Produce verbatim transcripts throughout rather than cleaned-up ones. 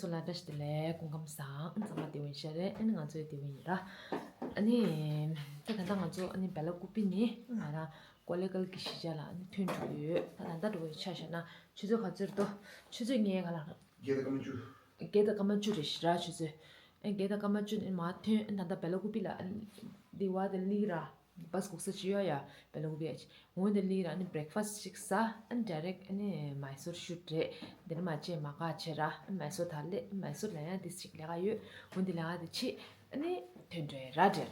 ཚོ་ལ་བཀྲ་ཤིས་བདེ་ལེགས། སྐུ་ཁམས་བཟང་། ཚང་མ་བདེ་པོ་ཡིན་ཤག་རེད། ཨ་ནི་ང་ཚོ་ཡང་བདེ་པོ་ཡིན་ར། ཨ་ནི་ད་ད་ལྟ་ང་ཚོ་ཨ་ནི་སྦེ་ལ་ཀུ་པི་ནས་ང་རང་ཀོ་ལེ་གལ་གྱི་གཞིས་ཆགས་ལ་ཨ་ནི་ཐོན་འགྲོ་གི་ཡོད། ད་ད་ལྟ་འགྲོ་བའི་ཆ་བཞག་ན་ཆུ་ཚོད་ག་ཚོད་རེད་དོ། ཆུ་ཚོད་ལྔའི་ག་ལ། བརྒྱད་དང་སྐར་མ་བཅུ། བརྒྱད་དང་སྐར་མ་བཅུ་རེད་ཤག་ར་ཆུ་ཚོད། ཨ་བརྒྱད་དང་སྐར་མ་བཅུ་ནས་མར་ཐོན། ཨ་ད་ལྟ་སྦེ་ལ་ཀུ་པི་ལ་ཨ་ནི་འདི་བ་དེ་སླེབས་ར། བཱས་སྒུག་ས་ཅིག་ཡོད་ཡ། སྦེ་ལ་ཀུ་པི་ཡ་ཅིག་འོ་འདི་སླེབས་ར། ཨ་ནི་བྷི་རེག་ཕ་སི་ཅིག་ཟ། ཨ་ནི་ཌའི་རེག་ཊི་ཨ་ནི་མའི་སོར་ཤུཊ་རེད། དེ་ནས་མར་ཅིག་མར་ཁ་བྱེད་ར། ཨ་ནི་མའི་སོར་ད་སླེབས། ཨ་ནི་མའི་སོར་ལ་ཡང་དེ་ཅིག་ལས་ཀ་ཡོད། འོ་འདི་ལས་ཀ་དེ་བྱེད། ཨ་ནི་ཐོན་འགྲོ་ཡ་ར་ཌའི་རེག་ཊི།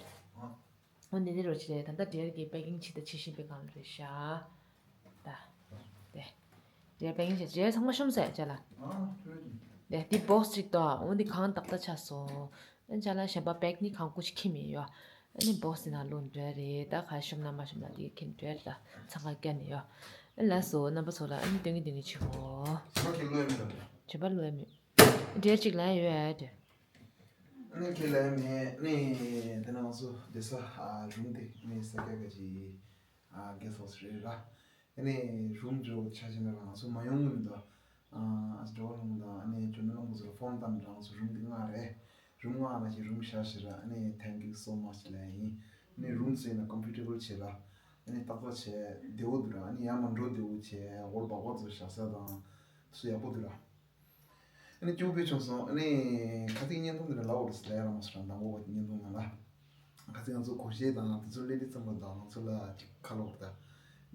འོ་འདི་འདི་རོ་ཅིག་རེད། ད་ལྟ་ཌའི་རེག་ཊི་གི་པེ་ཀིང་བྱེད་ད་བྱེད་བཞིན་པའི་སྒང་ལ་རེད་ཤག་ད་དེ་ཌའི་རེག་ཊི་པེ་ཀིང་བྱེད་ཌའི་རེག་ཊི་ཚང་མ་ཤོམ་ཟེར་ཅ་ལག་དེ་འདི་བཱས་ཅིག་དོ། འོ་འདི་གང་ཏག་ཏག་ཆགས་སོང་། ཨ་ཅ་ལག་གཞན་པ་བེག་ནི་གང་ཀུ་ཅིག་ཁྱེར་མེད་ཡོད། ཨ་ནི་བཱས་དེ་ནང་བླུགས་འགྲོ་རེད། ད་ག་ཤོམ་ན་མ་ཤོམ་ན་དེ་ཁྱེར་འགྲོ་རེད། ད་ཚང་ཁ་སྐྱ་ནས་ཡོད། ཨ་ལགས་སོ། རྣམ་པ་ཚོ་ལ་ཨ་ནི་སྟོན་གི་སྟོན་གི་བྱེད་གོ། ཁྱོད་པ་བླུགས་ཡ་མེད། ཌའི་རེག་ཊི་ཅིག་ལ་ཡོད་ཨ་ཌའི་རེག་ཊི། ཨ་ནི་ཁྱེད་ལ་ཡ་མེད། ཨ་ནི་དེ་ནང་སུ་བསྡད་ས་རུམ་དེ་ཨ་ནི་ས་སྐྱ་ག་ཅི་གེ་སི་ཧའུ་སི་རེད་ར། ཨ་ནི་རུམ་འགྲོ་ཆ་ཆེ་ན་རང་སུ་མ་ཡོང་གི་མི་འདུག་ཨ་ཨ་ཅག་འགྲོ་བ་ལུང་དང་ཨ་ནི་ཇོ་མི་ལང་པོ་ཚོ་ལ་ཕོན་བཏང་། རང་སུ་རུམ་འདི་ང་རེད། རུམ་ང་ན་ཞིག་རུམ་ཤ་ཞིག་ར། ཨ་ནི་thank you so much ལབ་ཡིན། ཨ་ནི་རུམ་ཚོ་ཡིན་ན་ཀམ་ཕོར་ཊེ་བལ་བྱེད་ར། ཨ་ནི་ཏག་ཏག་བྱས་བདེ་བོ་འདུག་ར། ཨ་ནི་ཡར་མར་འགྲོ་བདེ་བོ་བྱས། འོག་ལ་སྦག་སྦག་ཚོ་བཞག་ས་དང་སུ་ཡག་པོ་འདུག་ར། ཨ་ནི་སྐྱོ་པོ་བྱུང་སོང་། ཨ་ནི་ཁ་ཚིག་བརྙན་ཐུང་འདི་ལ་ལབ་འོ་རེད་ཟེར་ཡ་རང་མ་སོང་ར། མདང་དགོང་བ་བརྙན་ཐུང་ནང་ལ། ཁ་ཚིག་ང་ཚོ་གོ་ཤེས་དང་དེ་ཚོ་སླེབས་དུས་ཙམ་པ་དང་ང་ཚོ་ལ་ཅིག་ཁ་ལོ་རེད་ད།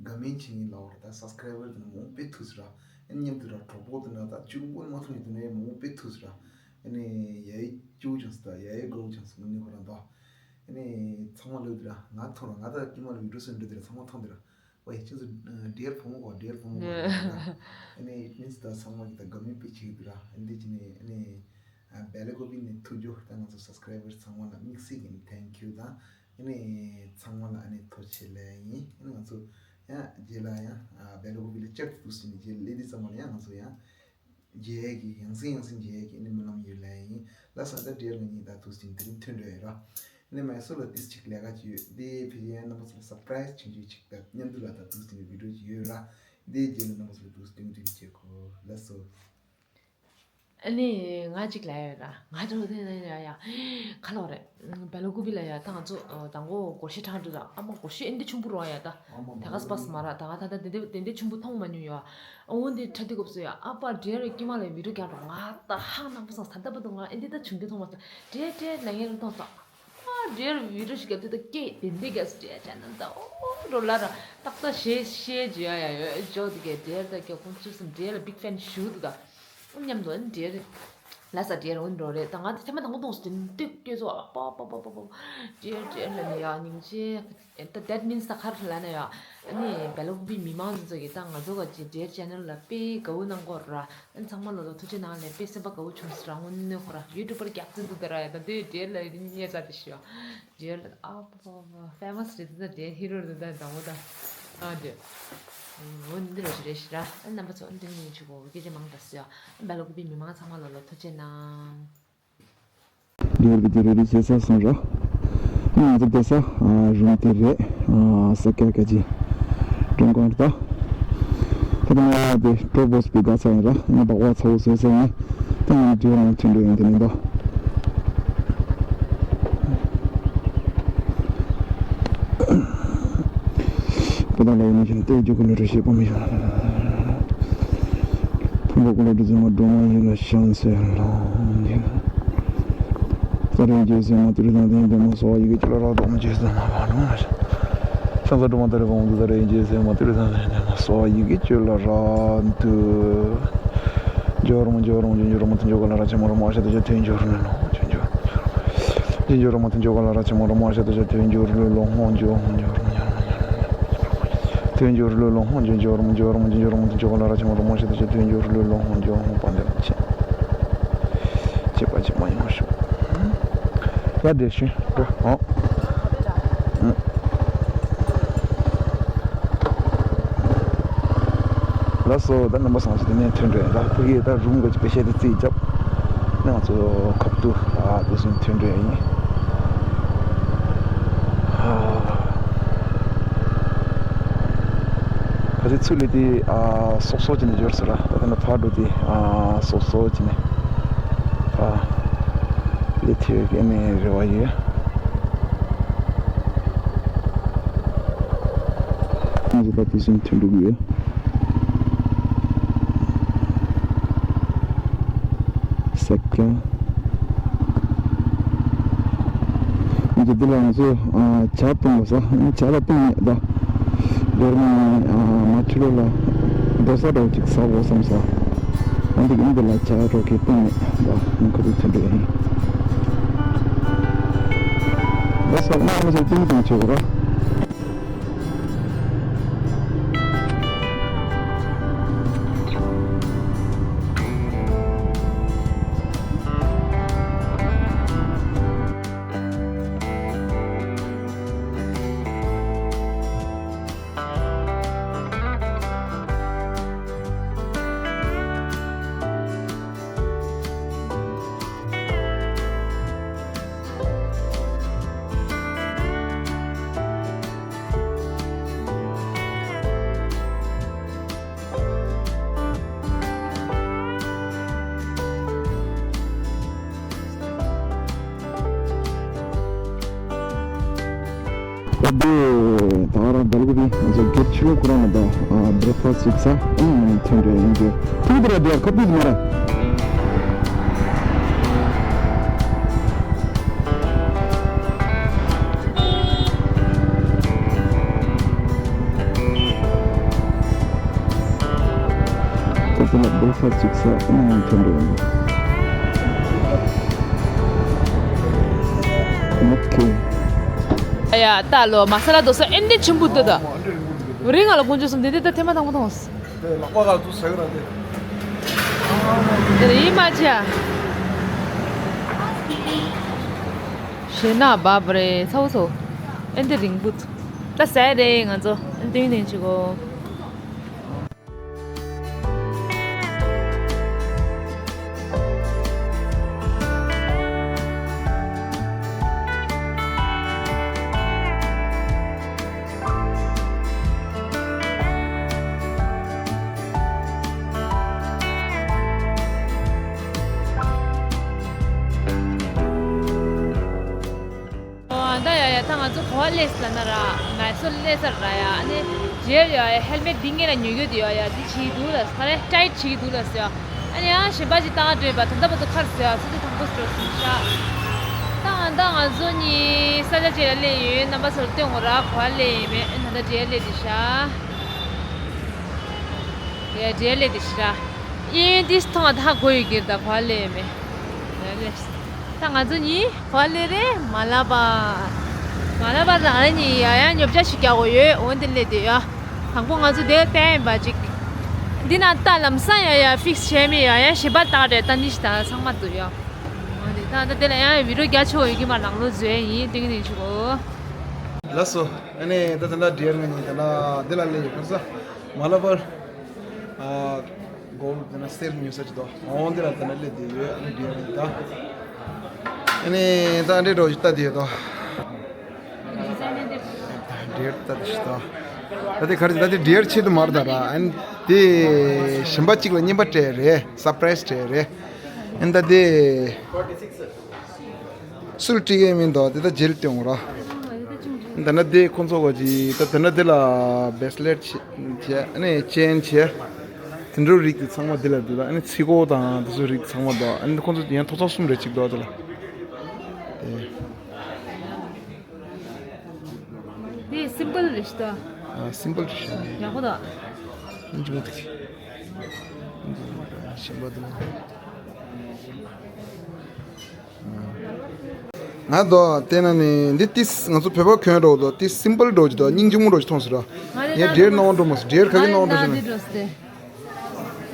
དགའ་མིན་ཆེ་ཡིན་ལབ་འོ་རེད་ད། སབ་སི་ཀ་རའི་བར་དེ་ནི་མང་པོ་ཐུག་སོང་ར། ཨ་ནི་མཉམ་དུ་ར་གྲོགས་པོ་དེ་འདྲ་ད་གཅིག་པོ་མ་ཐུག་ནས་དེ་ནས་མང་པོ་ཐུག་སོང་ར། ཨ་ནི་ཡ་ཡི་སྐྱོ་བོ་བྱུང་སོང་ད། ཡ་ཡི་དགའ་བོ་བྱུང་སོང་། དངོས་གནས་ཁོ་རང་ད། ཨ་ནི་ཚང་མ་ལོས་དེ་ར་ང་ཐོང་ར། ང་ད་དཀྱིལ་མ་ལ་བི་ཌི་ཡོ་བཟོས་འདྲ་དེ་ར་ཚང་མ་མཐོང་དེ་ར། ཝེ་ཁྱེད་ཚོ་ཌེར་ཕོ་མོ་གོ། ཌེར་ཕོ་མོ་གོ། ཨ་ནི་it means ད་ཚང་མ་གི་ད་དགའ་མོས་དཔེ་བྱེད་ཀྱི་འདུག་ར། ཨ་འདི་བྱས་ནས་ཨ་ནི་སྦེ་ལ་ཀུ་པི་ནས་ཐུག་རྒྱུ་ད་ང་ཚོ་སབ་སི་ཀ་རའི་བར་ཚང་མ་ལ་དམིགས་བསལ་གྱི་thank you དང་། ཨ་ནི་ཚང་མ་ལ་ཨ་ནི་ཐུགས་རྗེ་ཆེ་ལབ་ཡིན། ཨ་ནི་ང་ཚོ་ཡང་རྗེས་ལ་ཡང་སྦེ་ལ་ཀུ་པི་ལ་བསྐྱར་དུ་འདུག་སེ་ནས་རྗེས་ལ་སླེབས་དུས་ཙམ་པ་ལ་ཡང་ང་ཚོ་ཡང་མཇལ་ཡས་ཀྱི་ཡང་སེ་ཡང་སེ་མཇལ་ཡས་ཀྱི་ཨ་ནི་སྨོན་ལམ་ཡོད་ལབ་ཡིན། ལགས་སོ། ད་ཌེར་ལ་ཉིད་ད་འདུག་སེ་དེ་རིང་ཐོན་འགྲོ་ཡོད་ར། ཨ་ནི་མའི་སོར་ལ་ཏིས་ཅིག་ལས་ཀ་ཅིག་ཡོད། དེ་ཕལ་ཆེར་རྣམ་པ་ཚོ་ལ་སར་པ་རའི་སི་ཅིག་ཅིག་ད་མཉམ་དུ་ལ་ད་འདུག་སེ་བི་ཌི་ཡོ་ཅིག་ཡོད་ར། དེ་རྗེས་ལ་རྣམ་པ་ཚོ་ལ་འདུག་སེ་སྟོན་སྟོན་བྱེད་གོ། ལགས་སོ། ཨ་ནི་ང་གཅིག་ལ་ཡོད་ར། ང་ཚོ་དེ་ནས་ཡ་ཡ་ཁ་ལོ་རེད། སྦེ་ལ་ཀུ་པི་ལ་ཡ་ད་ང་ཚོ་ཨ་དང་པོ་སྒོར་གཞས་འཁྲབ་འགྲོ་ད། ཨ་མ་སྒོར་གཞས་ཨེ་འདི་ཆུང་པོ་རོ་ཡ་ད། ད་ག་སི་པ་སི་མ་ར། ད་ག་ད་ད་དེ་འདི་དེ་འདི་ཆུང་པོ་མཐོང་མ་མྱོང་ཡ། འོ་འདི་འཁྲབ་དུས་སྐབས་སུ་ཡ་ཨ་ཕ་ཌེར་དཀྱིལ་མ་ལ་བི་ཌི་ཡོ་རྒྱག་འགྲོ། ང་ད་ཧང་ནང་པོ་སོང་། ད་ལྟ་བར་དུ་ང་ཨེ་འདི་ད་བྱུང་རྒྱུ་མཐོང་མ་སོང་། ཌེར་ཌེར་ལབ་མཁན་རེ་མཐོང་སོང་། ཨ་ཌེར་བི་ཌི་ཡོ་ཞིག་རྒྱབ་དུས་ད་སྐད་དེ་འདི་རྒྱབ་སུ་ཌེར་ཅན་ནམ་ད་ཨོ་འགྲོ་ལ་ར། ཏག་ཏག་གཞས་གཞས་བརྗོད་ཡ་ཡོད་ཅོག་དེ་གས་ཌེར་ད་སྐད་ཁོང་ཚོས་སམ་ཌེར་ལ་བིག་ཕེན་ཞུ་འདུག་ད། མཉམ་དུ་ཨ་ནི་ཌེར་ལ་ས་ཌེར་འོན་འགྲོ་རེད། ད་ང་དེ་ཐེངས་མ་དང་པོ་མཐོང་སོང་། དེ་འདི་སྐད་ཚོ་ཨ་པ་པ་པ་པ་པ་ཌེར་ཌེར་ལབ་ནས་ཡ་སྙིང་རྗེ། ད་that means ད་ག་རེ་ལབ་ན་ཡ། ཨ་ནི་སྦེ་ལ་ཀུ་པི་མི་མང་ཚོ་གིས་ད་ང་ཚོ་ག་ཅི་ཌེར་ཅེ་ནལ་ལ་དཔེ་དགའ་བོ་གནང་གོ་ར། ཨ་ནི་ཚང་མ་ལོ་ལོ་ཐུགས་རྗེ་གནང་ལབ། དཔེ་སེམས་པ་དགའ་བོ་བྱུང་སོང་ར། དངོས་གནས་ཁོ་ར་ཡུ་ཊུབ་པར་རྒྱག་ཚུལ་འདུག་ད་ར། ཡ་ད་དེ་ཌེར་ལ་ཡིན་ཉེ་ས་དེ་ཤི་ཡ། ཌེར་ལ་ཨ་པ་པ་པ་ཕེ་མ་སི་རེད་ད། ཌེར་ཧི་རོ་རེད་ད་དང་པོ་ད། ཨ་ཌེར། འོ་འདི་འདྲ་ཞིག་རེད་ཤི་ར། ཨ་རྣམ་པ་ཚོ་འདི་ནས་ཆུ་གོ་སྐད་ཆ་མང་ད་སུ་ཡ། སྦེ་ལ་ཀུ་པི་མི་མང་ཚང་མ་ལོ་ལོ་ཐུགས་རྗེ་གནང་། ཌེར་གི་དེ་རེད་རེད་བྱེད་ས་སོང་ར། ང་ཚོ་བསྡད་ས་རུམ་དེ་རེད། ས་སྐྱ་ག་ཅི་ཀྲུང་གོང་རེད་ད། ད་ང་དེ་ཀྲོ་བོ་སི་པི་དགའ་ཚ་ཡིན་ར། ང་སྦག་སྦག་ཚ་བོ་བཟོས་ཟེར་ནས་ད་ང་ཌེར་ནང་ཐོན་འགྲོ་ཡིན། དེ་ནས་ད། པ་དང་ལ་ཡིན་ན་ཞིག་ཏེ་རྒྱུ་ཀུན་ལ་རེ་ཞེས་པ་མི་ཡོང་། ཕུང་པོ་ཀུན་ལ་དྲི་ཟེར་མ་སྒྲོལ་མ་ཡིན་ལ་ཤང་ཟེར་ལ་ཡིན། ད་རེས་རྗེས་ཟེར་མ་ཏི་རི་དང་དེ་ཡིན་པས་མ་སོ་བ་ཡི་གེ་ཅི་ལ་ར་དོ་མ་རྗེས་ཟེར་མ་བ་ནོ་ཤང་ས་སྒྲོལ་མ་ད་རེས་གོང་དུ་ད་རེས་རྗེས་ཟེར་མ་ཏི་རི་དང་དེ་ཡིན་པས་མ་སོ་བ་ཡི་གེ་ཅི་ལ་ར་དུ། འཇོག་རུང་འཇོག་རུང་འཇོག་འཇོག་རུང་འཇོག་ག་ལ་ར་ཆེན་མོ་རུང་མ་ཤ་དུ་ཇ་ཐོན་འཇོག་རུང་ནོ་འཇོག་འཇོག་འཇོག་རུང་མ་ཐོན་འཇོག་ག་ལ་ར་ཆེན་མོ་རུང་མ་ཤ་དུ་ཇ་ཐོན་འཇོག་རུང་ལོ་ཧོང་འཇོག་ཧོང་འཇོག་རུང་ཐོན་འཇོག་རུང་ལོ་ཧོང་འཇོག་འཇོག་རུང་འཇོག་རུང་འཇོག་རུང་ཐོན་འཇོག་ག་ལ་ར་ཆེན་མོ་རུང་མ་ཤ་དུ་ཇ་ཐོན་འཇོག་རུང་ལོ་ཧོང་འཇོག་ཧོང་པ་འདེབས་ཆེ་ཆེ་པ་ཆེ་མ་ཡོང་ཤོག་ཡ་འདྲེ་ཤོད་འགྲོ་ཧོང་། ལགས་སོ། ད་རྣམ་པ་ཚང་མ་དེ་ནས་ཐོན་འགྲོ་ཡིན། ད་ཕ་གིའི་ད་རུམ་ག་ཅི་པེ་ཤ་དེ་རྩིས་རྒྱབ་ནས་ང་ཚོ་ཁབ་ཏུ་ཨ་དུ་སུན་ཐོན་འགྲོ་ཡིན། ཨ་ཕ་གི་ཚུལ་ལས་དེ་ཨ་སོག་སོག་ཅི་ནས་འབྱོར་ཟེར་ར། ད་དེ་ན་ཕར་འགྲོ་དེ་ཨ་སོག་སོག་ཅི་ནས། དེ་ཐེ་བའི་ཨ་ནི་རེ་བ་ཡོད། ང་ཚོ་ད་དེ་བཞིན་ཐོན་འགྲོ་གི་ཡོད། ས་སྐྱ། ང་ཚོ་འདི་ལ་ང་ཚོ་ཨ་ཇ་བཏུང་བ་ཟ། ཇ་ལ་བཏུང་མེད་ད། རྒྱ་རི་མ་ཨ་མ་ཁྲི་ལོ་ལ་རྡོ་ས་འདྲ་བོ་ཅིག་ཟ་དགོས་བསམ་ས། ཨ་འདི་གི་འདི་ལ་ཇ་འདྲ་བོ་གི་བཏུང་མེད་ད། ང་ཁ་ཐུག་ཐོན་འགྲོ་ཡིན། ལགས་སོ། ང་ཚོ་བཏུང་བཏུང་བྱེད་དགོས་ར། ད་ལྟ་ད་རང་བལ་གོ་བི་ང་ཚོ་སྒེར་ཕྱི་ལོགས་ཁོ་རང་ལ་ད་བྷེ་རེག་ཕ་སི་ཅིག་ཟ། ཨ་ནི་ཐོན་འདྲ་ཡིན་གྱི། ཐུག་དེ་ར་དེ་ཡར་ཁ་པིས་མ་ར། ད་དེ་ལ་བྷེ་རེག་ཕ་སི་ཅིག་ཟ། ཨ་ནི་ཐོན་འདྲ་ཡིན་གྱི། ཨོ་ཁེ། ཡ་ད་ལོ་མ་ས་ལ་དོ་ས་ཨེ་འདྲ་ཆེན་པོ་འདུག་ད། རིང་ང་ལ་དཀོན་མཆོག་གསུམ་དེ་འདི་ད་ཐེངས་མ་དང་པོ་མཐོང་སོང་། དེ་ལག་པ་ག་ཚོད་ཟ་གི་ར་དེ། དེ་རིང་མ་ཆེ་ཨ། ཞེ་ན་བབ་རེད་ཚ་བོ་ཚོ། ཨེ་འདི་རིང་པོ་འདུག་ད་ཟས་རེད་ང་ཚོ་ཨེ་འདི་ཡིན་ནས་ཆུ་གོ། ཨོ་ཨ་ད་ཡ་ཡ་ད་ང་ཚོ་གོ་བ་ལེས་ལ་ན་ར་ངལ་གསོ་ལེས་ལ་ར་ཡ། ཨ་ནི་རྗེས་ཡ་ཡ་ཧེལ་མེད་འདི་ངེད་ལ་ཉོ་རྒྱུ་དེ་ཡ་ཡ་འདི་བྱེད་འདུག་ལ་ས་རེ་ཊའིཊ་བྱེད་ཀྱི་འདུག་ལ་ཟེར། ཨ་ནི་ཡང་གཞན་པ་ཅིག་བཏང་འགྲོས་པ་ད་ལྟ་བར་དུ་ཁར་ཟེར་ཚོ་དེ་དང་པོ་སྤྲོད་སོང་ཤག་ད་ང་ད་ང་ཚོ་གཉིས་ས་ཆ་ཅིག་ལ་སླེབས་ཡོད། རྣམ་པ་ཚོར་སྟོན་དགོས་ར་གོ་བ་ལེས་ཡིན་མེད། ཨ་ནི་ད་རྗེས་སླེབས་དེ་ཤག་ཡ་རྗེས་སླེབས་དེ་ཤག་གཡས་གཡོན་ཏིས་མཐོང་བ་ད་གོ་ཡོད་ཀྱི་རེད། ད་གོ་བ་ལེས་ཡིན་མེད། ཡ་ལེས། ད་ང་ཚོ་གཉིས་ག་པར་སླེབས་རེད། མ་ལ་པ། མ་ལ་པ་ད་ང་གཉིས་ཡ་ཡ་ཉོ་ཆ་ཞིག་རྒྱག་དགོས་ཡོད། འོན་ཏེ་སླེབས་དུས་ཡ། དང་པོ་ང་ཚོ་དེར་བལྟས་ཡིན་པ་ཅིག་འདི་ན་ད་ལམ་སང་ཡ་ཡ་ཕིག་སི་བྱས་མེད། ཡ་ཡ་གཞན་པ་ལྟ་རེད། ད་ནི་ཞིག་ད་ཚང་མ་འདུག་ཡ། འོན་ཏེ་ད་ད་དེ་ལ་ཡ་བི་ཌིའོ་རྒྱ་ཆེ་བ་ཡོད་ཀྱི་མ་ནང་ལོགས་བཟོས་ཡིན། ཏིང་ཏིང་ཆུ་གོ། ལགས་སོ། ཨ་ནི་ད་ད་ད་འདྲེར་ང་གཉིས་ད་ད་དེ་ལ་སླེབས་ཡོད། ག་རེ་ཟ། མ་ལ་པར། ཨ། གོལ་དེ་ན་གསེར་ཉོ་ས་ཅིག་འདུག་འོང་དེ་ལ་དེ་ན་སླེབས་དེ་ཡོད། ཨ་ནི་འདྲེ་ཡོད་ད། ཨ་ནི་ད་འདྲེ་འགྲོ་ཞིག་ལྟ་དེ་ཡོད་དོ། འདྲེ་ལྟ་དེ་ཞིག་འདུག་ད་དེ་ག་རེ་ད་དེ་འདྲེ་ཆེད་དུ་མར་ད་ར། ཨ་ནི་དེ་གཞན་པ་གཅིག་ལ་རྔན་པ་སྤྲད་རེད། སར་པ་རའི་སི་སྤྲད་རེད། ཨ་ནི་ད་དེ། སུལ་ཏྲི་གེ་མིན་དོ་དེ་ད་ཇེལ་སྟོན་ར། ད་ན་དེ་ཁོང་ཚོ་གོ་ཅི་ད་དེ་ན་དེ་ལ་བེ་སི་ལེཊ་བྱེད་ཨ་ནི་ཅེན་བྱེད། དེ་འདྲ་རིགས་དེ་ཚང་མ་དེ་ལ་དེ་ལ་ཨ་ནི་ཚིག་གོ་དང་དེ་ཚོ་རིགས་ཚང་མ་དོ། ཨ་ནི་ཁོང་ཚོ་ཡང་ཐོག་ཚོགས་གསུམ་རེ་གཅིག་དོ་དེ་ལ། དེ་སིམ་པལ་རེད་ཤི་ད། ཨ་སིམ་པལ་རེད་ཤི། ཡག་པོ་ད། ཨིན་ཇི་མོ་དེ། ཨིན་ཇི་མོ་ད་ཤིམ་པ་དེ་ལ། ང་དོ་དེ་ན་ནི་འདི་ཏིས་ང་ཚོ་བོད་པ་གྱོན་འགྲོ་དོ་ཏིས་སིམ་པལ་འགྲོ་གི་དོ། སྙིང་རྗེ་མོ་འགྲོ་གི་མཐོང་ཟེར་རོ། ཡ་འདྲེར་སྣང་བ་འགྲོ་མོ་ཟེར། འདྲེར་ག་གི་སྣང་བ་འགྲོ་ཟེར་ན།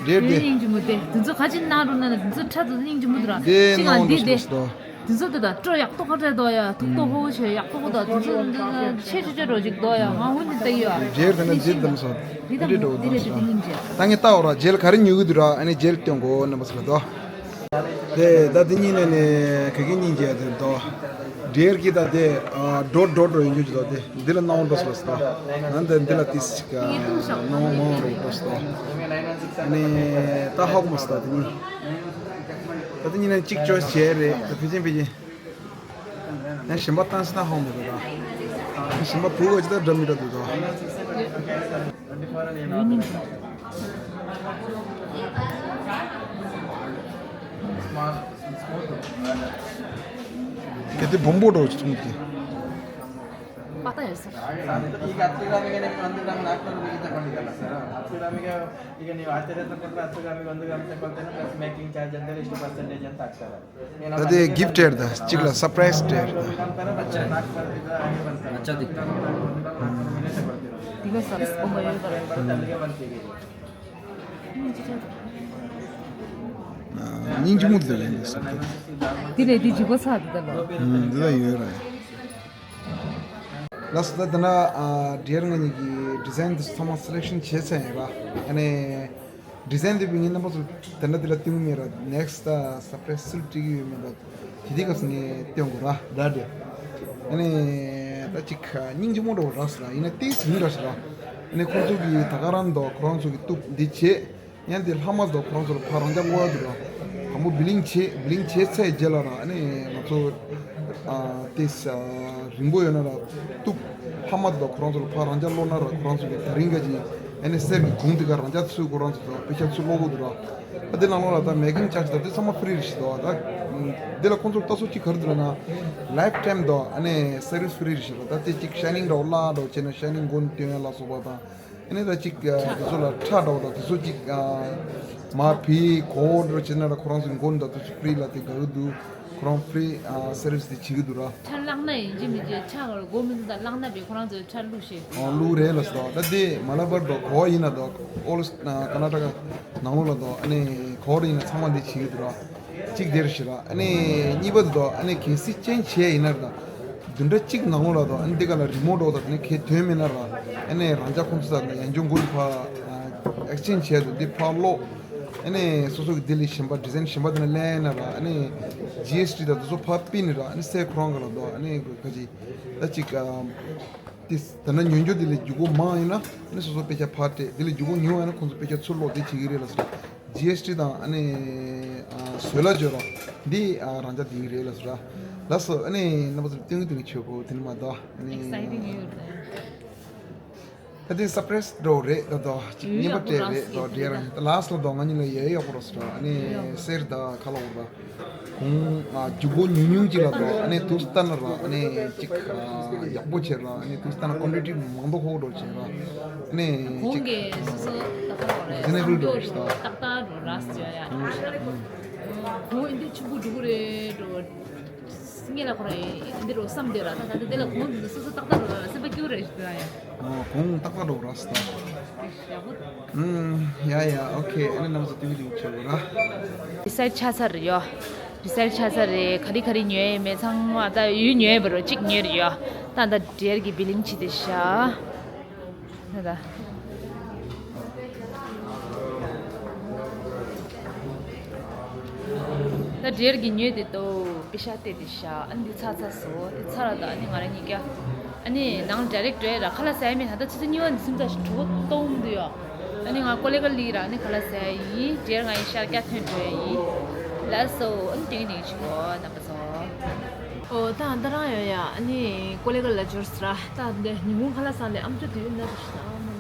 འདྲེར་འདི་དེ། སྙིང་རྗེ་མོ་དེ་དེ་ཚོ་ག་ཅི་སྣང་རུ་ན་ན་དེ་ཚོ་ཁྲ་ཚོ་སྙིང་རྗེ་མོ་དུ་ར། དེ་ཅི་ང་སྣང་བ་འདི་འགྲོ་དེ་ཟེར་དོ། དེ་ཚོ་དེ་དང་སྤྲོ་ཡག་ཏོ་ཁ་བྲལ་དོ་ཡ། ཐུག་ཏོ་ཧོ་ཆེ་ཡག་ཏོ་ཁོ་དང་དེ་ཚོ་འདི་ཆེ་ཆེ་ཆེ་འགྲོ་ཅིག་དོ་ཡ། ང་འོན་ཏེ་ཡ། འདྲེར་དེ་ན་འདི་དམ་སོ། འདི་དང་འདི་འགྲོ་འདི་དམ་རེད་དེ་སོ། སྙིང་རྗེ། ད་ངས་ལྟ་འོ་ར་རྗེས་ལ་ག་རེ་ཉོ་གི་འདུག་ར། ཨ་ནི་རྗེས་ལ་སྟོན་གོ་རྣམ་པ་ཚོ་ལ་དོ། དེ་ད་དེ་གཉིས་ནས་ནས་ག་གི་སྙིང་རྗེ་ཡ་དེ་དོ། འདྲེར་གྱི་ད་དེ་ཨ་འགྲོ་འགྲོ་འགྲོ་ཡིན་རྒྱུ་ཅི་དོ། དེ་འདི་ལ་སྣང་བ་འགྲོ་སོང་ད། ང་འདི་འདི་ལ་ཏིས་ཅིག་སྣང་བ་མང་རུ་འགྲོ་སོང་། ཨ་ནི་ད་ཧ་གོ་མ་སོང་ད་དེ་གཉིས། ད་དེ་གཉིས་ནས་གཅིག་ཅོས་བྱས་རེད། ད་ཕི་ཅིན་ཕི་ཅིན། ཡང་གཞན་པ་བཏང་སྲིད་ན་ཧང་མི་འདུག་ད། གཞན་པ་བུ་ག་ཅི་ད་འདྲ་མི་འདྲ་འདུག་ད། གལ་ཏེ་བོང་པོ་འདྲ་བོ་ཅིག་མཐོང་གི། ཕ་ད་ཡོད་ས། ಈಗ ನೀವು ಆಶ್ಚರ್ಯ ತಗೊಂಡ್ರೆ ಹತ್ತು ಗ್ರಾಮಿಗೆ ಒಂದು ಗ್ರಾಮ್ ತಗೊಳ್ತೇನೆ, ಪ್ಲಸ್ ಮೇಕಿಂಗ್ ಚಾರ್ಜ್ ಅಂತೇಳಿ ಇಷ್ಟು ಪರ್ಸೆಂಟೇಜ್ ಅಂತ ಹಾಕ್ತಾರೆ. ད་དེ་གིཕ་སྤྲད་ད་གཅིག་ལ་སར་པ་རའི་སི་སྤྲད་ད། अच्छा दिखता है। दिलो सर्विस को मयो कर। སྙིང་རྗེ་མོ་དེ་ལ་ཡིན་ད་སོ། དེ་ལས་དེ་ཇི་གོ་ཚ་དེ་ད་ལོ། འདི་ལ་ཡོད་ར། ལགས་སོ། ད་དེ་ན་ཨ་ཌི་ཡར་ང་གཉིས་ཀྱི་ཌི་ཛའིན་དེ་ཚོ་ཚང་མ་སེ་ལེག་ཤན་བྱས་ཚར་ཡིན་ར། ཨ་ནི་ཌི་ཛའིན་དེ་བི་ངའི་རྣམ་པ་ཚོ་དེ་འདྲ་དེ་ལ་སྟོན་གི་མེད་ར། ནེག་སི་ཊི་ད་སར་པ་རའི་སི་སུ་ལ་སྤྲད་ཀྱི་ཡོད་མེད་ད་དེ་དེ་སྐབས་སུ་ངས་སྟོན་དགོས་ར་ད་དེ། ཨ་ནི་ད་ཅིག་སྙིང་རྗེ་མོ་འདྲ་བོ་རག་སོང་ར། ཡིན་ན་ཏོག་ཙམ་ཡིན་འདྲ་ཞིག་ར། ཨ་ནི་ཁོང་ཚོ་གིས་ད་ག་རང་དང་ཁོ་རང་ཚོ་གི་གཏུབ་འདི་བྱས། ཡང་དེ་ལྷག་མ་དང་ཁོ་རང་ཚོ་ལ་ཕར་རང་འཇགས་སློག་ཡ་འདུག་ར། དང་པོ་བི་ལིང་བྱེད། བི་ལིང་བྱས་ཚར་རྗེས་ལ་ར། ཨ་ནི་ང་ཚོ་ཨ་ཏོག་ཙམ་རིང་པོ་ཡོད་ན་ར་གཏུབ། ལྷག་མ་དང་ཁོ་རང་ཚོ་ལ་ཕར་རང་འཇགས་སློག་ན་ར། ཁོ་རང་ཚོ་གི་ད་རིང་ག་ཅིག་ཨ་ནི་གསེར་གྱི་གུང་དེ་ག་རང་འཇགས་ཚུལ་ཁོ་རང་ཚོ་དང་དཔེ་ཆ་ཚུར་སློག་དགོས་འདུག་ར། ཨ་དེ་ནང་ལོགས་ལ་ད་མེ་ཀིང་ཅར་ཇི་དང་དེ་ཚང་མ་ཕི་རི་རེད་ཤག་འདུག་ད། དེ་ལ་ཁོང་ཚོར་ལྟ་ཚུལ་གཅིག་ག་རེ་འདུག་ལབ་ན། ལའིཕ་ཊའིམ་དང་ཨ་ནི་སར་ཝི་སི་ཕི་རི་རེད་ཤག་ད། ད་དེ་གཅིག་ཤའི་ནིང་འདྲ་བོ་བརླག་འདྲ་བོ་བྱས་ན་ཤའི་ནིང་མགོ་ནས་བཏོན་ཡ་ལ་སོགས་པ་དང་། ཨ་ནི་ད་ཅིག་ཨ་དེ་ཚོ་ལ་ཁྲག་འདྲ་བོ་དང་དེ་ཚོ་ཅིག་ཨ་མར་བུད་གོ་འདྲ་བྱས་ན་ར། ཁོ་རང་ཚོའི་མགོ་ནས་ད་དེ་ཚོ་ཕི་རི་ལ་དེ་དགའ་གི་འདུག་ཁོ་རང་ཕི་རི་ཨ་སར་ཝི་སི་དེ་བྱེད་ཀྱི་འདུག་ར། ཁྲག་བླངས་ན་ཡིན་གཅིག་མིན་གཅིག་ཁྲག་གི་མགོ་མི་འདུག་ད་བླངས་ན་བས་ཁོ་རང་ཚོའི་ཁྲག་བླུགས་ཤེས། ཨོ་བླུགས་རེད་ལ་སོ། ད་དེ་མ་ལ་པར་དང་གོ་བ་ཡིན་ན་དང་ཨོལ་ཀར་ནཱ་ཊ་ཀ་ནང་ལོགས་ལ་དང་ཨ་ནི་གོ་བ་ཡིན་ན་ཚང་མ་འདི་བྱེད་ཀྱི་འདུག་ར། གཅིག་དེར་ཞིག་ར། ཨ་ནི་གཉིས་པ་དེ་དང་ཨ་ནི་གལ་སྲིད་ཅན་བྱས་ཡིན་ན་ར། ད་བདུན་ཕྲག་གཅིག་ནང་ལོགས་ལ་དང་ཨ་ནི་འདི་ག་ལ་རི་མོ་འདྲ་བོ་དང་ཨ་ནི་གལ་དོན་མེད་ན་ར། ཨ་ནི་རང་ཅག་ཁོང་ཚོ་དང་ཡང་ཅུང་མགོ་ལ་ཕར་ཨེག་སི་ཅེན་ཇི་བྱས་འདུག་འདི་ཕར་སློག་ཨ་ནི་སོ་སོ་གི་ལྡི་ལི་གཞན་པ་ཌི་ཛའིན་གཞན་པ་དེ་ན་ལེན་ན་ར། ཨ་ནི་ཇི་ཨེས་ཊི་དང་དེ་ཚོ་ཕར་ཕུད་ནས་ར། ཨ་ནི་སའི་ཁོ་རང་ག་ལ་དོ། ཨ་ནི་ག་ཅི་ད་ཅིག་ཨ་དེ་ད་ན་ཉོ་རྒྱུ་དེ་ལས་རྒྱུ་སྒོ་མང་ཡིན་ན། ཨ་ནི་སོ་སོ་དཔེ་ཆ་ཕར་སྤྲད། དེ་ལས་རྒྱུ་སྒོ་ཉུང་བ་ཡིན་ན་ཁོང་ཚོ་དཔེ་ཆ་ཚུར་སློག་དེ་བྱེད་ཀྱི་རེད་ལ་ཟེར། ཇི་ཨེས་ཊི་དང་ཨ་ནི་ཨ་ཟོས་ལ་བརྗོད་ར་འདི་ཨ་རང་ཅག་དེ་གི་རེད་ལ་ཟེར། ལགས་སོ། ཨ་ནི་རྣམ་པ་ཚོར་སྟོན་གི་སྟོན་གི་ཆོག་གོ། དེ་ནི་མ་གཏོགས་ཨ་ནི་Exciting ཡོད་རེད། ད་དེ་སར་པ་རའི་སི་འདྲ་བོ་རེད། ད་དོ་ཅིག་ཡོད་རྙིང་པ་ཡག་པོ་སྤྲད་རེད། རག་སོང་དོ་ཡིན་ཌི་ཡར་ད། ལ་སི་ཊི་ལ་དོ་ང་གཉིས་ལ་ཡོད་ཡག་པོ་རག་སོང་། ཨ་ནི་ཡོད་ཡག་པོ་སེར་ད་ཁ་ལོ་བོར་ད་གོང་ཨ་རྒྱུ་སྒོ་ཉུང་ཉུང་ཅིག་ལ་དོ། ཨ་ནི་དུས་སྟ་ན་ར་ཨ་ནི་ཅིག་ཨ་ཡག་པོ་བྱེད་ར། ཨ་ནི་དུས་སྟ་ན་ཀོན་ཊི་ཊི་མང་པོ་ཧོ་འགྲོ་བྱེད་ར། ཨ་ནི་གོང་ཅིག་གི་སོ་སོ་ད་ཁ་ལོ་བོར་རེད། རི་ཛི་ནེ་བལ་འགྲོ་བྱེད་ད། ཏག་ཏག་འགྲོ་ར་སི་ཅོ་ཡ། གོང་འདི་ཆུ་བུ་འགྲོ་གི་རེད་འགྲོ། སྔོན་ལ་ཁོ་རང་ཡིན་འདི་རུ་བསམ་བསྡད་ར། ད་ད་ལྟ་དེ་ལ་གོང་དེ་ཚོ་སོ་སོ་ཏག་ཏག་རུ་ར་སེམས་པ་སྐྱིད་པོ་རེད་ཞུ་ཡ། ཨོ་གོང་ཏག་ཏག་རུ་ར་སི་ད། ཡག་པོ། ཨུམ་ཡ་ཡ་ཨོ་ཁེ། ཨ་ནི་རྣམ་པ་ཚོ་ཏིང་ཏིང་བྱེད་དགོས་ར། ཌི་སའེ་ཌི་ཆགས་ཚར་རེད་ཡོ། ཌི་སའེ་ཌི་ཆགས་ཚར་རེད། ག་རེ་ག་རེ་ཉོས་ཡོད་མེད་ཚང་མ་ད་ཡུལ་ཉོས་ཡོད་པ་རུ་གཅིག་ཉོས་རེད་ཡོ། ད་ད་ཌི་ཡར་གི་བི་ལིང་བྱེད་དེ་ཤ། ད་ད། ད་ཌི་ཡར་གྱི་ཉོས་དེ་ཏོ་པེ་ཤ་སྟེར་དེ་ཤ། ཨ་འདི་ཚ་ཚ་སོ་དེ་ཚ་ར། ད་ཨ་ནི་ང་རང་གཉིས་ཀ་ཨ་ནི་ནང་ཌའི་རེག་ཊི་འགྲོ་ཡ་ར། ཁ་ལག་ཟ་ཡ་མེད། ད་ད་ཆུ་ཚོད་གཉིས་པ་ནས་སེམས་ཚ་ཞིག་གྲོད་ཁོག་སྟོང་འདུག་ཡོ། ཨ་ནི་ང་ཀོ་ལེ་ག་ལི་ར་ཨ་ནི་ཁ་ལག་ཟ་ཡ་ཡིན། ཌི་ཡར་ང་ཡི་ཤར་སྐྱ་ཐོན་འགྲོ་ཡ་ཡིན། ལགས་སོ། ཨ་ནི་ཏིང་ཏིང་ཞིག་གོ་རྣམ་པ་ཚོ། ཨོ་ད་ཨ་ད་རང་ཡོད་ཡ། ཨ་ནི་ཀོ་ལེ་ག་ལ་འབྱོར་སི་ར། ད་འདི་ཉིན་གུང་ཁ་ལག་ཟ་ལེ་ཨམ་ཅོ་དུས་ཡུན་ན་རེ་ཤི་ད་ཨ་མ་ལ།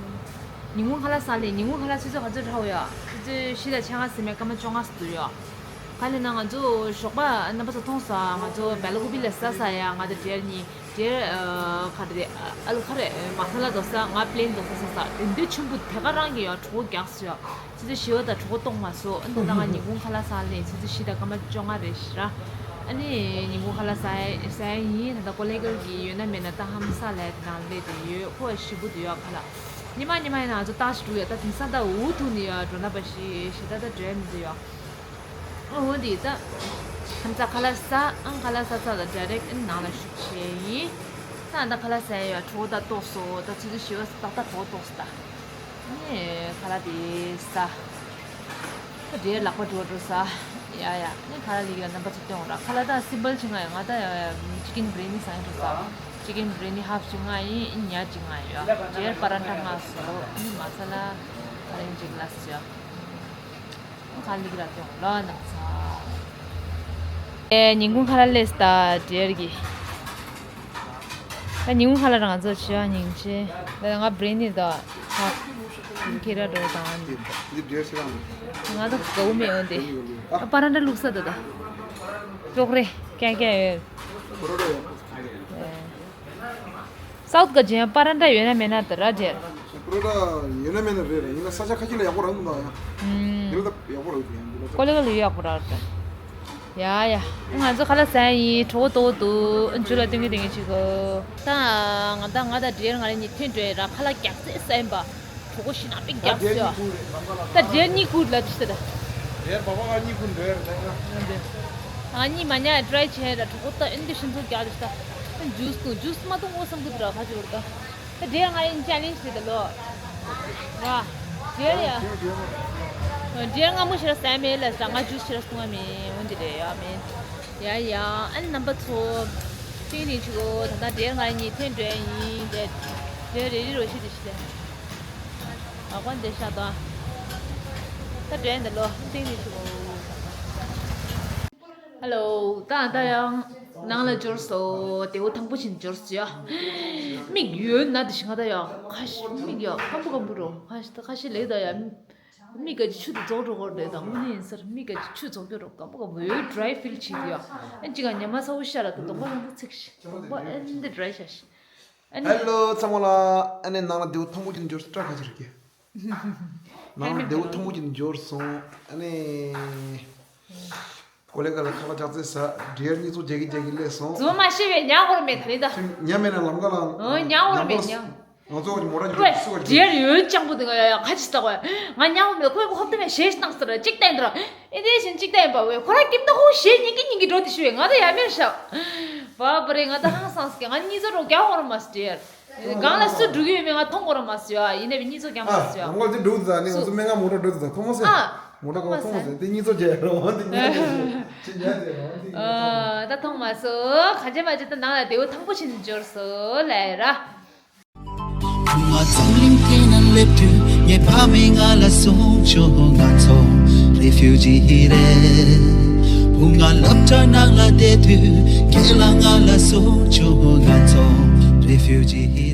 ཉིན་གུང་ཁ་ལག་ཟ་ལེ། ཉིན་གུང་ཁ་ལག་ཆུ་ཚོད་ག་ཚོད་རག་ཡ། ཆུ་ཚོད་བཞི་དང་ཕྱེད་ཀ་ཟིན་མེད་སྐར་མ་བཅོ་ལྔ་ཟིན་འདུག་ཡ། ག་ལེ་ན་ང་ཚོ་ཞོགས་པ་རྣམ་པ་ཚོ་མཐོང་སོང་། ང་ཚོ་བེ་ལ་ཀུ་པི་ལ་ཟ་ཟ་ཡ། ང་དང་ཌི་ཡར་གཉིས། ཌི་ཡར་ཨ་ག་རེ་ཨ་ལ་ཁ་རེ་མ་ས་ལ་དོ་ས། ང་པི་ལེན་དོ་ས་ཟ་ས། དེ་འདྲའི་ཆུན་པོ་དེ་ག་རང་གི་ཡ་གྲོད་ཁོག་རྒྱགས་སོང་ཡ། ཆུ་ཚོད་བཞི་པ་དང་གྲོད་ཁོག་ལྟོགས་མ་སོང་། ཨ་ནི་ད་ང་ཉིན་གུང་ཁ་ལག་ཟ་ལེ་ཆུ་ཚོད་བཞི་དང་སྐར་མ་བཅོ་ལྔ་རེད་ཤི་ར། ཨ་ནི་ཉིན་གུང་ཁ་ལག་ཟ་ཡ་ཟ་ཡ་ཡིན། ད་ལྟ་ཀོ་ལེ་གལ་གྱི་ཡོད་ན་མེད་ན་ད་ཧམ་ས་ལ་དེ་ནང་སླེབས་དེ་ཡོད། ཁོ་ཞི་བུ་དུ་ཡོད་ཁ་ལག་ཉི་མ་ཉི་མ་ཡིན་ན་ང་ཚོ་ཏག་ཞིག་འགྲོ་ཡ། ད་དེང་སང་ད་འུ་ཐུག་ནི་ཡ་འགྲོ་ན་པ་ཞིག་ཞེ་ད་ད་འགྲོ་ཡ་མི་འདུག་ཡ། ཨ་འོ་འདི་ད་ཁམ་ས་ཁ་ལག་ཟ། ཨང་ཁ་ལག་ཟ་ཚར་ལ་ཌའི་རེག་ཨ་ནི་ནང་ལ་ཞུགས་བྱས་ཡིན། ད་ད་ཁ་ལག་ཟ་ཡ་ཡ་གྲོད་ཁོག་ད་ལྟོགས་སོང་། ད་ཆུ་ཚོད་བཞི་པ་ཏག་ཏག་གྲོད་ཁོག་ལྟོགས་སོང་ད། ནས་ཁ་ལག་དེ་ཟ། ད་འདྲའི་ལག་པ་འགྲོ་འགྲོ་ཟ། ཡ་ཡ། ནས་ཁ་ལག་ལི་གི་ལ་རྣམ་པ་ཚོ་སྟོན་ར། ཁ་ལག་ད་སིམ་པལ་ཅིག་ང་ཡ། ང་ད་ཡ་ཅི་ཀིན་བི་རི་ཡ་ནི་ཟ་ཡ་འགྲོ་ཟ། ཅི་ཀིན་བི་རི་ཡ་ནི་ཧབ་ཅིག་ང་ཡིན། ཨིན་ཉ་ཅིག་ང་ཡོད། འདྲའི་པ་ར་ཏྲ་ང་སོ། ཨིན་མ་ས་ལ་ཁ་རིང་ཅིག་ལ་ཟ། ཁ་ལག་ལི་གི་ལ་སྟོན་ར་རྣམ་པ་ཚོ། ཨེ་ཉིན་གུང་ཁ་ལག་ལས་ད་འདྲའི་གི། ཉིན་གུང་ཁ་ལག་རང་ཚོ་བྱེད་ཡག་སྙིང་རྗེ། ད་ང་བྷི་རི་ནི་དང་ཁ་ཁེ་ར་འགྲོ་དང་། འདི་འདྲའི་ཟེར་ལ། ང་ད་དགའ་བོ་མེད་འོན་ཏེ། ཨ་པ་ར་འདྲ་བླུགས་ས་ད་ད། ཅོག་རེ་ཀྱང་ཀྱང་ཡོད། པ་ར་འདྲ་ཡོད། སའུ་ཐི་ག་ཇན་པ་ར་འདྲ་ཡོད་ན་མེད་ན་ད་ར་ཇེར། པ་ར་འདྲ་ཡོད་ན་མེད་ན་རེད་རེད། ཡིན་ན་ས་ཆ་ཁ་ཤས་ལ་ཡག་པོ་རག་གི་མི་འདུག་ཡ། ཨུམ། འདི་ལ་ད་ཡག་པོ་རག་གི་འདུག་ཡ། འདི་ལ་ཀོ་ལི་ག་ལ་ཡག་པོ་རག་གི་འདུག་ཡ་ཡ། ང་ཚོ་ཁ་ལག་ཟ་ཡིན། གྲོད་ཁོག་ལྟོགས་འདུག་འཇུ་ལ་སྟོན་གི་སྟོན་གི་བྱེད་གོ། ད་ང་ད་ང་ད་འདྲེར་ང་རེ་གཉིས་ཐོན་འགྲོ་ཡ་ར། ཁ་ལག་རྒྱག་ཚད་ཟ་ཡིན་པ། གྲོད་ཁོག་ཞེ་དྲག་པའི་རྒྱག་ཚད་ཡ། ད་འདྲེར་གཉིས་ཁུར་ལ་དུས་ད། འདྲེར་བ་བ་ག་གཉིས་ཁུར་འགྲོ་ཡ་ར་ད་ཡ། ང་གཉིས་མ་ཉལ་ཏྲའི་བྱས་ར། གྲོད་ཁོག་ད་ཨེ་འདི་ཤིན་ཐུ་རྒྱག་དུས་ད། ཇུས་དང་ཇུས་མ་འཐུང་ངོ་བསམ་གི་འདུག་ར་ཁ་ཅིག་བར་ད། ད་འདྲེ་ང་ཡིན་ཅ་ལེན་ཞིག་ད་ལོ། ར། འདྲེ་ཡ། འདྲེ་སྔ་མོ་ཞེ་དྲག་ཟ་མེད་ལ་ཟ། ང་ཇུས་ཞེ་དྲག་འཐུང་བ་མེད། འོན་ཏེ་རེད་ཡ་མེད། ཡ་ཡ། ཨན་རྣམ་པ་ཚོ། ཏིང་ནི་ཆུ་གོ། ད་ལྟ་འདྲེ་ང་གཉིས་ཐོན་འགྲོ་ཡིན་ཏེ། འདྲེ་རེ་རེ་རོ་ཤི་དེ་ཤི་དེ། ཨ་ཁོ་འདི་ཤ་དང་། ད་འདྲེ་འདི་ལོ་ཏིང་ནི་ཆུ་གོ། ཧེ་ལོ། ད་ད་ཡང་ནང་ལ་འབྱོར་སོ། དེའུ་ཐང་པོ་ཕྱིན་འབྱོར་སོ་ཡ། མིག་ཡོད་ན་དེ་ཞིག་ང་ད་ཡང་ཁ་ཤས་མིག་ཡ་སྐམ་པོ་སྐམ་པོ་རོ། ཁ་ཤས་ད་ཁ་ཤས་ལེགས་ད་ཡ། མིག་ག་ཆུ་དུ་རྫོགས་འགྲོ་གོ་རེད་ད། དངོས་གནས་ཡིན་ཟེར་མིག་ག་ཆུ་རྫོགས་རྒྱུ་རོ། སྐམ་པོ་སྐམ་པོ་ཡོད། ཌ་རའི་ཕིལ་བྱེད་ཀྱི་ཡ། ཨན་ཅི་ག་ཉི་མ་ཚ་བོ་ཤ་ལ་ད་གདོང་པ་རང་ད་ཚིག་ཤི། གདོང་པ་ཨན་འདི་ཌ་རའི་ཤ་ཤི། ཨན། ཧེ་ལོ་ཚང་མ་ལ། ཨ་ནི་ནང་ལ་དེའུ་ཐང་པོ་ཅིག་འབྱོར་སོང་། སྐྲ་ཁ་ཅིག་རེད་ཀྱི། ནང་ལ་དེའུ་ཐང་པོ་ཅིག་འབྱོར་སོང་། ཨ་ནི། ཀོ་ལེ་ག་ལ་ཁ་ལག་ཅག་ཙེ་ཟ། འདྲེར་གཉིས་ཚོ་རྒྱག་གི་རྒྱག་གི་སླེབས་སོང་། རྫུན་མ་བཤད་པའི་ཉག་གོར་མེད་ད་ལི་ད། ཉ་མེད་ན་ལམ་ཀ་ལ། ཨོ་ཉག་གོར་མེད་ཉག། ང་ཚོ་གི་མོ་ཊ་ཅིག་ཀོ་ལེ་སུ་ག་ཅིག་འདྲེར་ཡོད་ཅང་པོ་དེ་ག་ཡ་ཡ་ཁ་ཅིག་ཟ་གོ་ཡ། ང་ཉག་གོར་མེད། ཁོས་ཁོ་ཧོབ་ཏེ་མེད་ཞེས་བཏང་ཟེར་ཅིག་བསྟན་དུ་ར། ཨེ་དེ་བཞིན་ཅིག་བསྟན་པ་བས་ཁོ་ར་ཀིམ་ད་ཧོ་ཞེས་ཉིན་གི་ཉིན་གི་འགྲོ་དེ་ཞུ་བས། ང་ད་ཡ་མེར་ཤ། བ་བ་རེ་ང་ད་ཧང་སངས་སྐྱེ། ང་གཉིས་ཚོ་རོགས་རྒྱག་འོང་ར་མ་སི་འདྲེར། སྒང་ལ་སུ་འགྲོ་གི་ཡོད་མེད་ང་མཐོང་གོ་ར་མ་སོང་ཡ། ཡིན་ནའི་གཉིས་ཚོ་རྒྱག་མ་སོང་ཡ། ཨ་ང་ཚོ་འགྲོ་ཟ་ནི་ང་ཚོ་སྨན་ཁང་མོ་ཊ་འགྲོ་ཟ། མཐོང་མ་སོང་། ཨ་མོ་ཊ་ག་མཐོང་མ་སོང་། དེ་གཉིས་ཚོ་རྒྱག་རོགས། དེ་ཉག་དེ་ཅི་ཉག་དེ་རོགས་དེ་ཨ་ད་མཐོང་མ་སོང་། ག་ཅི་མ་ཅི་ད་ནང་ལ་དེའུ་ཐང་པོ་ཕྱིན་འབྱོར་སོང་ལབ་ར། བུ་ང་འཛམ་གླིང་སྟེང་ན་སླེབས་དུས་ངའི་ཕ་མས་ང་ལ་གསུངས་བྱུང་། ང་ཚོ་རེ་ཕིའུ་ཇི་རེད། བུ་ང་སློབ་གྲྭ་ནང་ལ་བསྡད་དུས་ཁྱེད་ལ་ང་ལ་གསུངས་བྱུང་། ང་ཚོ་རེ་ཕིའུ་ཇི་